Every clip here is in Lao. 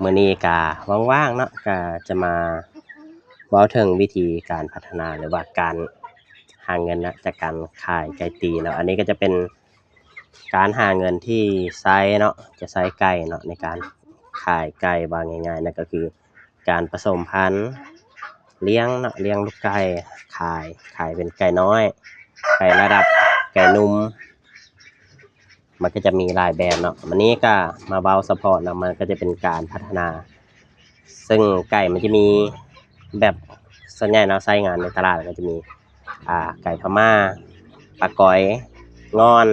ມື້ນີ້ກະວ່າງໆເນາະ ກະຈະມາເວົ້າເຖິງວິທີການພັດທະນາ ຫຼືວ່າການຫາເງິນນະ ຈາກການຂາຍໄກ່ຕີເນາະ. ອັນນີ້ກໍຈະເປັນການຫາເງິນທີ່ໃຊ້ເນາະ ຈະໃຊ້ໄກ່ເນາະ ໃນການຂາຍໄກ່ ວ່າງ່າຍໆ ນັ້ນກໍຄືການປະສົມພັນ ລ້ຽງເນາະ ລ້ຽງລູກໄກ່ ຂາຍ ຂາຍເປັນໄກ່ນ້ອຍ ໄກ່ລະດັບ ໄກ່ໜຸ່ມ ມັນກໍຈະມີຫຼາຍແບບເນາະ. ວັນນີ້ກໍມາເວົ້າສະເພາະນຳ ມັນກໍຈະເປັນການພັດທະນາ ເຊິ່ງໄກ່ມັນຈະມີແບບ ສ່ວນໃຫຍ່ເນາະ ໃຊ້ງານໃນຕະຫຼາດກໍຈະມີ ອ່າ ໄກ່ພະມ້າ ປາກອຍ ງ່ອນ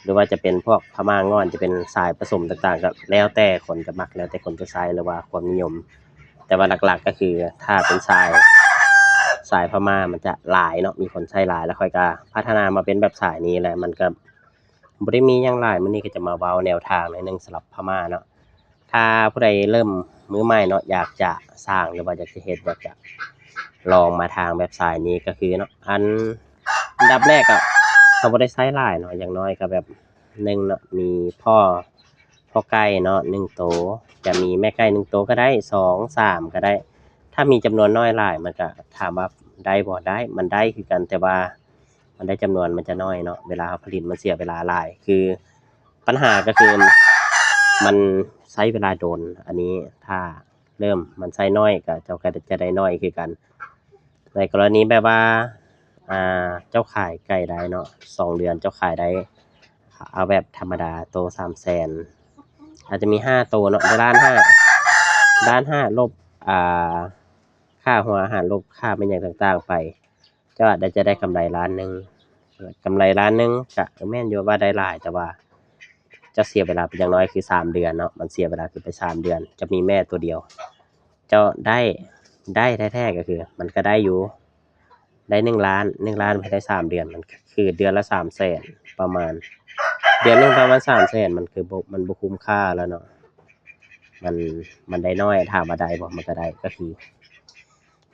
ຫຼືວ່າຈະເປັນພວກພະມ້າງ່ອນ ຈະເປັນສາຍປະສົມຕ່າງໆ ກໍແລ້ວແຕ່ຄົນຈະມັກ ແລ້ວແຕ່ຄົນຈະໃຊ້ ຫຼືວ່າຄວາມນິຍົມ. ແຕ່ວ່າຫຼັກໆກໍຄື ຖ້າເປັນສາຍ ສາຍພະມ້າມັນຈະຫຼາຍເນາະ ມີຄົນໃຊ້ຫຼາຍ ແລ້ວຂ້ອຍກໍພັດທະນາມາເປັນແບບສາຍນີ້ແຫຼະ. ມັນກໍບໍ່ໄດ້ມີຫຍັງຫຼາຍ ມື້ນີ້ກໍຈະມາເວົ້າແນວທາງໜ້ອຍໜຶ່ງສຳລັບພະມ້າເນາະ. ຖ້າຜູ້ໃດເລີ່ມມືໃໝ່ເນາະ ຢາກຈະສ້າງ ຫຼືວ່າຢາກຈະເຮັດ ຢາກຈະລອງມາທາງແບບສາຍນີ້ກໍຄືເນາະ ອັນ ອັນດັບແລກກໍ ເຮົາບໍ່ໄດ້ໃຊ້ຫຼາຍເນາະ ຢ່າງໜ້ອຍກໍແບບ ໜຶ່ງເນາະ ມີພໍ່ ພໍ່ໄກ່ເນາະ ໜຶ່ງໂຕ ຈະມີແມ່ໄກ່ໜຶ່ງໂຕກໍໄດ້ ສອງ ສາມ ກໍໄດ້. ຖ້າມີຈຳນວນນ້ອຍຫຼາຍ ມັນກໍ ຖາມວ່າໄດ້ບໍ່? ໄດ້ ມັນໄດ້ຄືກັນ ແຕ່ວ່າມັນໄດ້ຈຳນວນມັນຈະໜ້ອຍເນາະ ເວລາເຮົາຜະລິດມັນເສຍເວລາຫຼາຍ. ຄື ບັນຫາກໍຄື ມັນໃຊ້ເວລາດົນ ອັນນີ້ຖ້າເລີ່ມມັນໃຊ້ໜ້ອຍ ກໍເຈົ້າກໍຈະໄດ້ໜ້ອຍຄືກັນ. ໃນກໍລະນີແບບວ່າ ອ່າ ເຈົ້າຂາຍໄກ່ໄດ້ເນາະ ສອງເດືອນເຈົ້າຂາຍໄດ້ ເອົາແບບທຳມະດາໂຕສາມແສນ ອາດຈະມີຫ້າໂຕເນາະ ໄດ້ລ້ານຫ້າ ລ້ານຫ້າລົບ ອ່າ ຄ່າຫົວອາຫານ ລົບຄ່າແມ່ນຫຍັງຕ່າງໆໄປ ເຈົ້າອາດຈະໄດ້ກຳໄລລ້ານໜຶ່ງ ກຳໄລລ້ານໜຶ່ງກະ ເອີ ແມ່ນຢູ່ວ່າໄດ້ຫຼາຍ ແຕ່ວ່າເຈົ້າເສຍເວລາໄປຢ່າງໜ້ອຍຄືສາມເດືອນເນາະ ມັນເສຍເວລາຄືໄປສາມເດືອນ ເຈົ້າມີແມ່ໂຕດຽວ ເຈົ້າໄດ້ ໄດ້ແທ້ໆກໍຄືມັນກໍໄດ້ຢູ່ ໄດ້ໜຶ່ງລ້ານ ໜຶ່ງລ້ານພາຍໃນສາມເດືອນ ມັນຄືເດືອນລະສາມແສນປະມານ ເດືອນໜຶ່ງປະມານສາມແສນ ມັນຄືບໍ່ ມັນບໍ່ຄຸ້ມຄ່າແລ້ວເນາະ ມັນ ມັນໄດ້ໜ້ອຍ ຖາມວ່າໄດ້ບໍ່? ມັນກໍໄດ້ ກໍຄື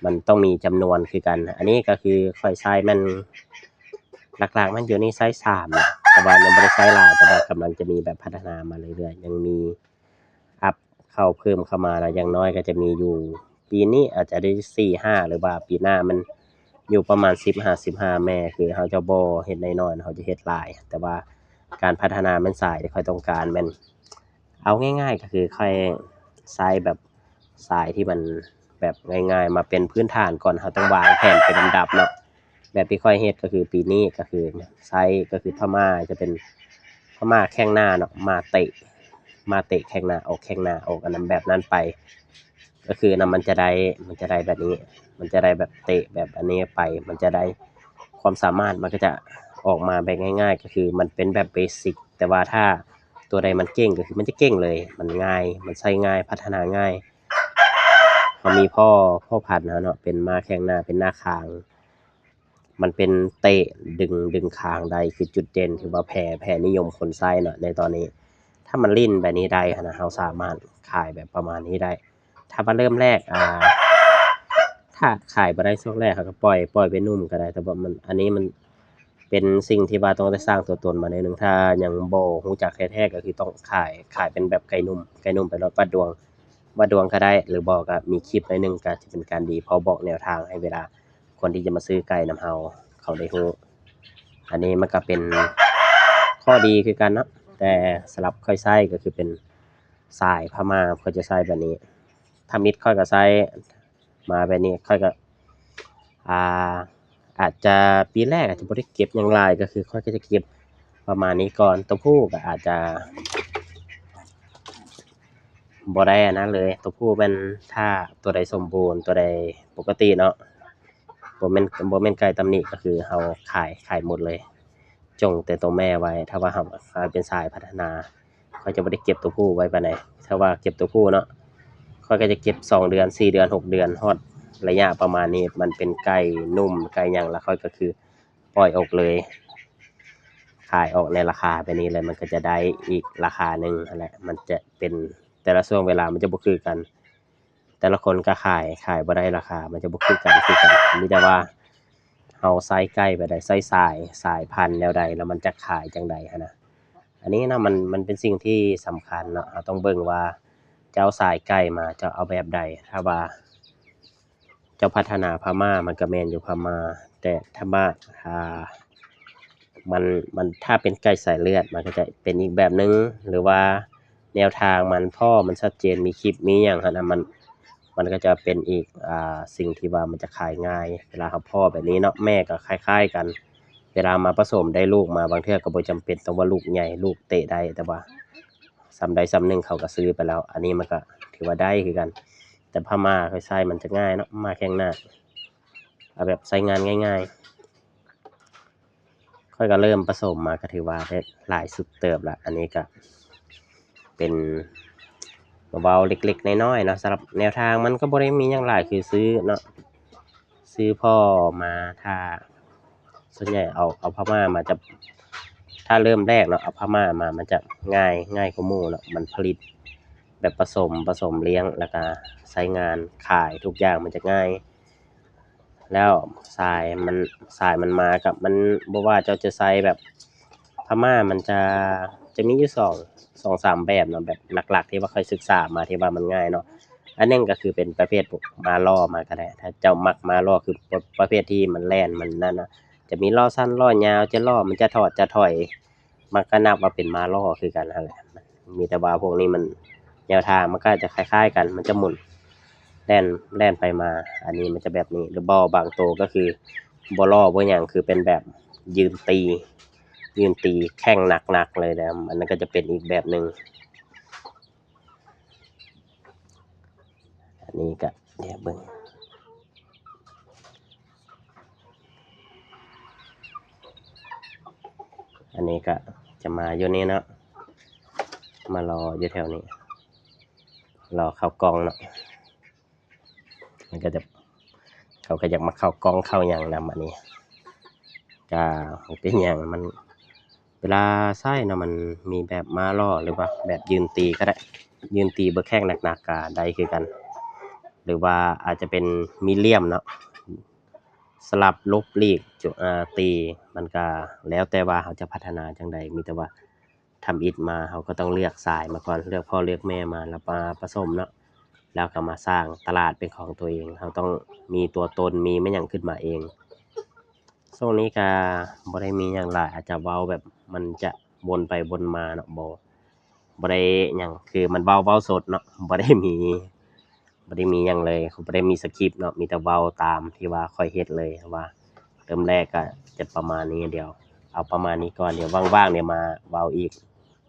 ມັນຕ້ອງມີຈຳນວນຄືກັນ. ອັນນີ້ກໍຄືຂ້ອຍໃຊ້ແມ່ນ ຫຼັກໆມັນຢູ່ນີ້ໃຊ້ສາມ ແຕ່ວ່າຍັງບໍ່ໄດ້ໃຊ້ຫຼາຍ ແຕ່ວ່າກຳລັງຈະມີແບບພັດທະນາມາເລື້ອຍໆ ຍັງມີອັບເຂົ້າເພີ່ມເຂົ້າມາ ແລ້ວຢ່າງໜ້ອຍກໍຈະມີຢູ່ ປີນີ້ອາດຈະໄດ້ສີ່ຫ້າ ຫຼືວ່າປີໜ້າມັນຢູ່ປະມານສິບຫາສິບຫ້າແມ່ ຄືເຮົາຈະບໍ່ເຮັດນ້ອຍໆ ເຮົາຈະເຮັດຫຼາຍ ແຕ່ວ່າການພັດທະນາແມ່ນສາຍທີ່ຂ້ອຍຕ້ອງການແມ່ນ ເອົາງ່າຍໆກໍຄືຂ້ອຍໃຊ້ແບບສາຍທີ່ມັນແບບງ່າຍໆ ມາເປັນພື້ນຖານກ່ອນ ເຮົາຕ້ອງວາງແຜນເປັນລຳດັບເນາະ. ແບບທີ່ຂ້ອຍເຮັດກໍຄືປີນີ້ກໍຄືໃຊ້ກໍຄືພະມ້າ ຈະເປັນພະມ້າແຂ້ງໜ້າເນາະ ມ້າເຕະ ມ້າເຕະແຂ້ງໜ້າອອກ ແຂ້ງໜ້າອອກ ອັນນັ້ນແບບນັ້ນໄປ ກໍຄືນຳມັນຈະໄດ້ ມັນຈະໄດ້ແບບນີ້ ມັນຈະໄດ້ແບບເຕະແບບອັນນີ້ໄປ ມັນຈະໄດ້ຄວາມສາມາດ ມັນກໍຈະອອກມາແບບງ່າຍໆ ກໍຄືມັນເປັນແບບເບສິກ ແຕ່ວ່າຖ້າ ຕົວໃດມັນເກັ່ງກໍຄືມັນຈະເກັ່ງເລີຍ ມັນງ່າຍ ມັນໃຊ້ງ່າຍ ພັດທະນາງ່າຍ. ເຮົາມີພໍ່ ພໍ່ພັນເຮົາເນາະ ເປັນມ້າແຂ້ງໜ້າ ເປັນໜ້າຄາງ ມັນເປັນເຕະດຶງ ດຶງຄາງໄດ້ ຄືຈຸດເດັ່ນ ຖືວ່າແຜ່ ແຜ່ນິຍົມຄົນໃຊ້ເນາະໃນຕອນນີ້. ຖ້າມັນຫຼິ້ນແບບນີ້ໄດ້ຫັ້ນນະ ເຮົາສາມາດຂາຍແບບປະມານນີ້ໄດ້. ຖ້າວ່າເລີ່ມແລກ ອ່າ ຖ້າຂາຍບໍ່ໄດ້ຊ່ວງແລກ ເຮົາກໍປ່ອຍ ປ່ອຍໄປໜຸ່ມກໍໄດ້ ແຕ່ວ່າມັນ ອັນນີ້ມັນ ເປັນສິ່ງທີ່ວ່າຕ້ອງໄດ້ສ້າງຕົວຕົນມາໜ້ອຍໜຶ່ງ ຖ້າຍັງບໍ່ຮູ້ຈັກແທ້ໆ ກໍຄືຕ້ອງຂາຍ ຂາຍເປັນແບບໄກ່ໜຸ່ມ ໄກ່ໜຸ່ມໄປໂລດ ວັດດວງ ວັດດວງກໍໄດ້ ຫຼືບໍ່ກໍມີຄລິບໜ້ອຍໜຶ່ງ ກໍຈະເປັນການດີ ພໍບອກແນວທາງໃຫ້ເວລາຄົນທີ່ຈະມາຊື້ໄກ່ນຳເຮົາ ເຂົາໄດ້ຮູ້. ອັນນີ້ມັນກໍເປັນຂໍ້ດີຄືກັນເນາະ ແຕ່ສຳລັບຂ້ອຍໃຊ້ກໍຄືເປັນສາຍພະມ້າ ຂ້ອຍຈະໃຊ້ແບບນີ້ ທຳອິດຂ້ອຍກໍໃຊ້ ມາແບບນີ້ຂ້ອຍກໍ ອ່າ ອາດຈະປີແລກອາດຈະບໍ່ໄດ້ເກັບຫຍັງຫຼາຍ ກໍຄືຂ້ອຍກໍຈະເກັບປະມານນີ້ກ່ອນ. ຕົວຜູ້ກໍອາດຈະບໍ່ໄດ້ອັນນັ້ນເລີຍ ຕົວຜູ້ແມ່ນຖ້າຕົວໃດສົມບູນ ຕົວໃດປົກກະຕິເນາະ ບໍ່ແມ່ນ ບໍ່ແມ່ນໄກ່ຕຳໜິ ກໍຄືເຮົາຂາຍ ຂາຍໝົດເລີຍ ຈົ່ງແຕ່ຕົວແມ່ໄວ້. ຖ້າວ່າເຮົາ ເຮົາເປັນສາຍພັດທະນາ ຂ້ອຍຈະບໍ່ໄດ້ເກັບຕົວຜູ້ໄວ້ປານໃດ. ຖ້າວ່າເກັບຕົວຜູ້ເນາະ ຂ້ອຍກໍຈະເກັບສອງເດືອນ ສີ່ເດືອນ ຫົກເດືອນ ຮອດໄລຍະປະມານນີ້ ມັນເປັນໄກ່ໜຸ່ມ ໄກ່ຫຍັງ ແລ້ວຂ້ອຍກໍຄືປ່ອຍອອກເລີຍ ຂາຍອອກໃນລາຄາແບບນີ້ເລີຍ ມັນກໍຈະໄດ້ອີກລາຄາໜຶ່ງຫັ້ນແຫຼະ. ມັນຈະເປັນ ແຕ່ລະຊ່ວງເວລາມັນຈະບໍ່ຄືກັນ ແຕ່ລະຄົນກໍຂາຍ ຂາຍບໍ່ໄດ້ ລາຄາມັນຈະບໍ່ຄືກັນ ຄືກັນ ມີແຕ່ວ່າເຮົາໃຊ້ໄກ່ແບບໃດ ໃຊ້ສາຍ ສາຍພັນແນວໃດ ແລ້ວມັນຈະຂາຍຈັ່ງໃດຫັ້ນນະ. ອັນນີ້ນະ ມັນ ມັນເປັນສິ່ງທີ່ສຳຄັນເນາະ ເຮົາຕ້ອງເບິ່ງວ່າ ເຈົ້າສາຍໄກ່ມາ ເຈົ້າເອົາແບບໃດ? ຖ້າວ່າເຈົ້າພັດທະນາພະມ້າ ມັນກໍແມ່ນຢູ່ພະມ້າ ແຕ່ຖ້າວ່າ ອ່າ ມັນ ມັນ ຖ້າເປັນໄກ່ສາຍເລືອດ ມັນກໍຈະເປັນອີກແບບໜຶ່ງ ຫຼືວ່າແນວທາງມັນ ພໍ່ມັນຊັດເຈນ ມີຄລິບ ມີຫຍັງຫັ້ນນະ ມັນ ມັນກໍຈະເປັນອີກ ອ່າ ສິ່ງທີ່ວ່າມັນຈະຂາຍງ່າຍ ເວລາເຮົາພໍ້ແບບນີ້ເນາະ ແມ່ກໍຄ້າຍໆກັນ ເວລາມາປະສົມໄດ້ລູກມາ ບາງເທື່ອກໍບໍ່ຈຳເປັນຕ້ອງວ່າລູກໃຫຍ່ ລູກເຕະໄດ້ ແຕ່ວ່າສ່ຳໃດສ່ຳໜຶ່ງເຂົາກໍຊື້ໄປແລ້ວ ອັນນີ້ມັນກໍຖືວ່າໄດ້ຄືກັນ ແຕ່ພະມ້າຂ້ອຍໃຊ້ມັນຈະງ່າຍເນາະ ພະມ້າແຂ້ງໜາກ ເອົາແບບໃຊ້ງານງ່າຍໆ ຂ້ອຍກໍເລີ່ມປະສົມມາກໍຖືວ່າໄດ້ຫຼາຍຊຸດເຕີບລະ ອັນນີ້ກໍເປັນມາເວົ້າເລັກໆນ້ອຍໆເນາະ ສຳລັບແນວທາງມັນກໍບໍ່ໄດ້ມີຫຍັງຫຼາຍ ຄືຊື້ເນາະ ຊື້ພໍ້ມາ ຖ້າ ສ່ວນໃຫຍ່ເອົາ ເອົາພະມ້າມາຈະ ຖ້າເລີ່ມແລກເນາະ ເອົາພະມ້າມາ ມັນຈະງ່າຍ ງ່າຍກວ່າໝູ່ເນາະ ມັນຜະລິດແບບປະສົມ ປະສົມລ້ຽງ ແລ້ວກະໃຊ້ງານຂາຍ ທຸກຢ່າງມັນຈະງ່າຍ ແລ້ວສາຍມັນ ສາຍມັນມາກັບ ມັນ ບໍ່ວ່າເຈົ້າຈະໃຊ້ແບບ ພະມ້າມັນຈະ ຈະມີຢູ່ສອງ ສອງສາມແບບເນາະ ແບບຫຼັກໆທີ່ວ່າຂ້ອຍສຶກສາມາ ທີ່ວ່າມັນງ່າຍເນາະ ອັນໜຶ່ງກໍຄືເປັນປະເພດພວກມ້າລໍ້ມາກໍໄດ້ ຖ້າເຈົ້າມັກມ້າລໍ້ ຄືປະ ປະເພດທີ່ມັນແລ່ນ ມັນນັ້ນນະ ຈະມີລໍ້ສັ້ນ ລໍ້ຍາວ ຈະລໍ້ ມັນຈະທອດ ຈະຖອຍ ມັນກໍນັບວ່າເປັນມ້າລໍ້ຄືກັນຫັ້ນແຫຼະ ມີແຕ່ວ່າພວກນີ້ມັນ ແນວທາງມັນກໍຈະຄ້າຍໆກັນ ມັນຈະໝູນ ແລ່ນ ແລ່ນໄປມາ ອັນນີ້ມັນຈະແບບນີ້ ຫຼືບໍ່ບາງໂຕກໍຄືບໍ່ລໍ້ບໍ່ຫຍັງ ຄືເປັນແບບຢືນຕີ ຢືນຕີແຂ້ງໜັກໆເລີຍນະ ອັນນັ້ນກໍຈະເປັນອີກແບບໜຶ່ງ ອັນນີ້ກໍ ດຽວເບິ່ງ ອັນນີ້ກໍຈະມາຢູ່ນີ້ເນາະ ມາລໍຢູ່ແຖວນີ້ ລໍເຂົ້າກ່ອງເນາະ ມັນກໍຈະ ເຂົາກໍຢາກມາເຂົ້າກ່ອງເຂົ້າຫຍັງນຳ ອັນນີ້ກໍບໍ່ເປັນຫຍັງ ມັນ ເວລາໃຊ້ເນາະ ມັນມີແບບມ້າລໍ້ ຫຼືວ່າແບບຢືນຕີກໍໄດ້ ຢືນຕີເບິ່ງແຂ້ງໜັກໆກໍໄດ້ຄືກັນ ຫຼືວ່າອາດຈະເປັນມີຫຼ່ຽມເນາະ ສະຫຼັບຫຼົບຫຼີກ ເອີ ຕີ ມັນກໍແລ້ວແຕ່ວ່າເຮົາຈະພັດທະນາຈັ່ງໃດ ມີແຕ່ວ່າ ທຳອິດມາເຮົາກໍຕ້ອງເລືອກສາຍມາກ່ອນ ເລືອກພໍ່ເລືອກແມ່ມາ ແລ້ວມາປະສົມເນາະ ແລ້ວກໍມາສ້າງຕະຫຼາດເປັນຂອງຕົວເອງ ເຮົາຕ້ອງມີຕົວຕົນ ມີແມ່ນຫຍັງຂຶ້ນມາເອງ. ຊ່ວງນີ້ກໍບໍ່ໄດ້ມີຫຍັງຫຼາຍ ອາດຈະເວົ້າແບບມັນຈະວົນໄປວົນມາເນາະ ບໍ່ ບໍ່ໄດ້ຫຍັງ ຄືມັນເວົ້າ ເວົ້າສົດເນາະ ບໍ່ໄດ້ມີ ບໍ່ໄດ້ມີຫຍັງເລີຍ ບໍ່ໄດ້ມີສະຄຣິບເນາະ ມີແຕ່ເວົ້າຕາມທີ່ວ່າຂ້ອຍເຮັດເລີຍ ວ່າເລີ່ມແລກກໍຈະປະມານນີ້ ດຽວເອົາປະມານນີ້ກ່ອນ ດຽວວ່າງໆ ດຽວມາເວົ້າອີກ.